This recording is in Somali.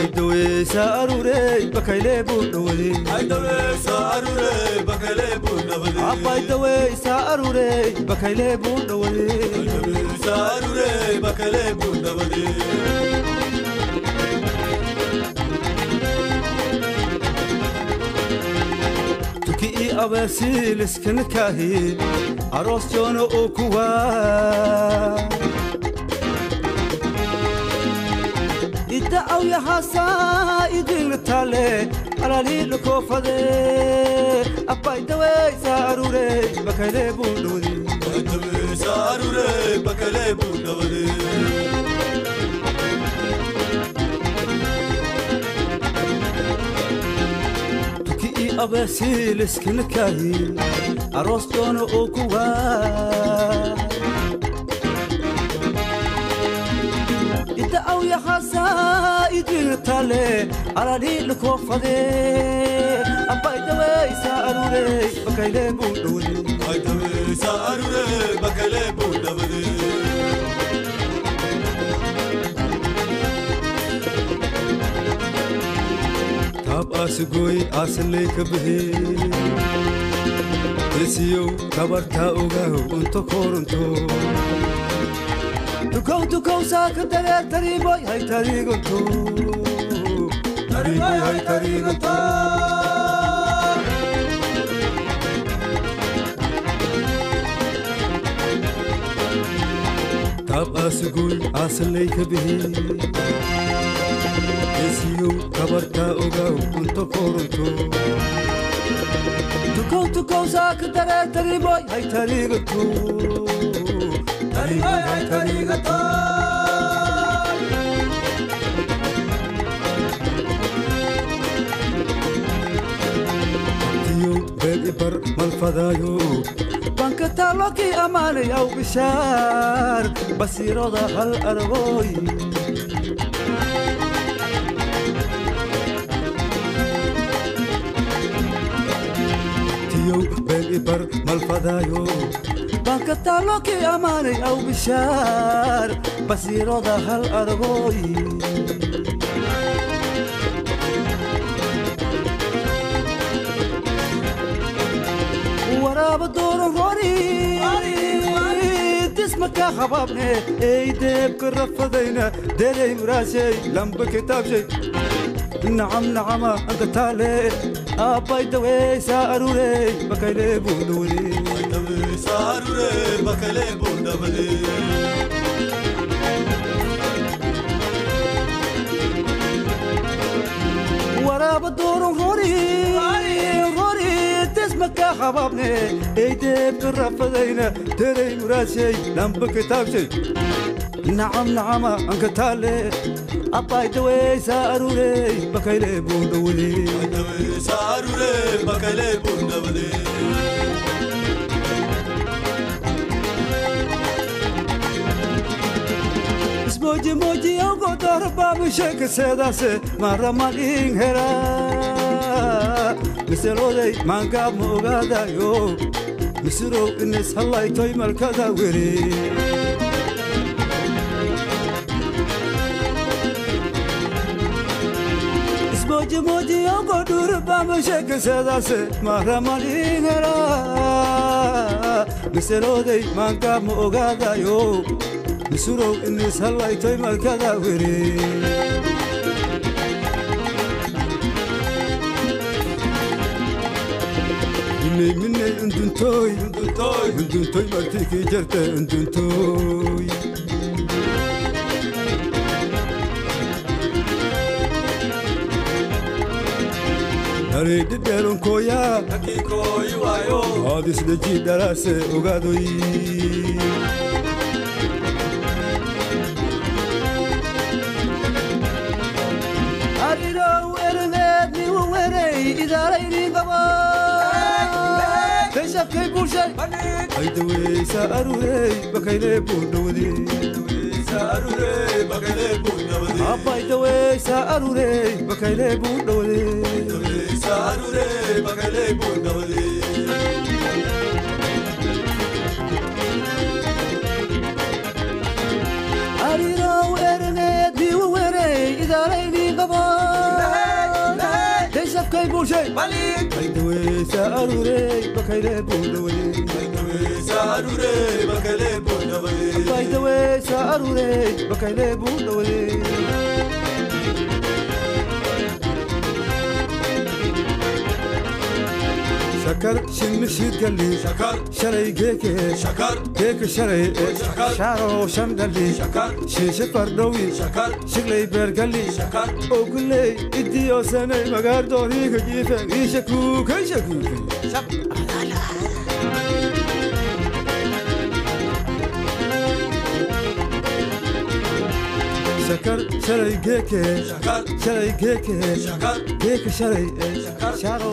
Aydaweysa arurey bakayle buudhawade. Aydaweysa arurey bakayle buudhawade. Abaydaweysa arurey bakayle buudhawade. Aydaweysa arurey bakayle buudhawade. Tuki i abeesiliskanakaahi aroos joono oo kuwaa idda awyahaasa idinla taale alaliila koofade abbaydaweysa arurey bakayle buudhawade. Aydaweysa arurey bakayle buudhawade. Tuki i abeesiliskanakaahi aroos joono oo kuwaa idda awyahaasa idinla taale alaliila koofade abbaydaweysa arurey bakayle buudhawade. Aydaweysa arurey bakayle buudhawade. Taab aasgoy aasley ka bihi esiyow tabartaa ogaaw unto koronto tukow tukow saaka dareer tariiboy hay tariiganto tariiboy hay tariiganto. Taab aasgoy aasley ka bihi esiyow tabartaa ogaaw unto koronto tukow tukow saaka dareer tariiboy hay tariiganto tariiboy hay tariiganto. Tiyow beel ibar malfadaayo banka taalokii ammaanay aw bishaar basiirooda hal aragooy. Tiyow beel ibar malfadaayo banka taalokii ammaanay aw bishaar basiirooda hal aragooy. Waraaba dooran rori dismaka habaabne ey deebka rafadayna deeday muraashay lamba kitaabshay nacam nacama anka taale abbaydaweysa arurey bakayle buudhawade. Aydaweysa arurey bakayle buudhawade. Waraaba dooran rori rori dismaka habaabne ey deebka rafadayna deeday muraashay lamba kitaabshay nacam nacama anka taale abbaydaweysa arurey bakayle buudhawade. Aydaweysa arurey bakayle buudhawade. Ismoji moji ogo darba sheekaseedaase maraman hera miseloday maangaab ma ogaadayo misirow inis hallaytoy malkada weri. Ismoji moji ogo durba sheekaseedaase maraman hera miseloday maangaab ma ogaadayo misurow inis hallaytoy malkada weri. Minay minay unduntoy Unduntoy unduntoy martikii jarte unduntoy. Hareedhidheeronkooya Hakikooyi waayo aadisdheji dhalaase ogaadoy. Arirow eremeed niwu werey idaalayni qabo kashafkay bulshay aydaweysa arurey bakayle buudhawade. Aydaweysa arurey bakayle buudhawade. Abbaydaweysa arurey bakayle buudhawade. Aydaweysa arurey bakayle buudhawade. Arirow eremeed niwu werey idaalayni qabo Bakaley buushay baydaweysa arurey bakayle buudhawade baydaweysa arurey bakayle buudhawade. Shakar shinni galli Shakar. Shalay geeke Shakar. Geeke shalay Shakar. Shaaro shamdalli Shakar. Shiishe fardhowi Shakar. Shiglay beergalli Shakar. Ogley idiyoosanay magaardooriika jiifen iishakuukay shakuukay. Shakar shalay geeke Shakar. Shalay geeke Shakar. Geeke shalay Shakar. Shaaro.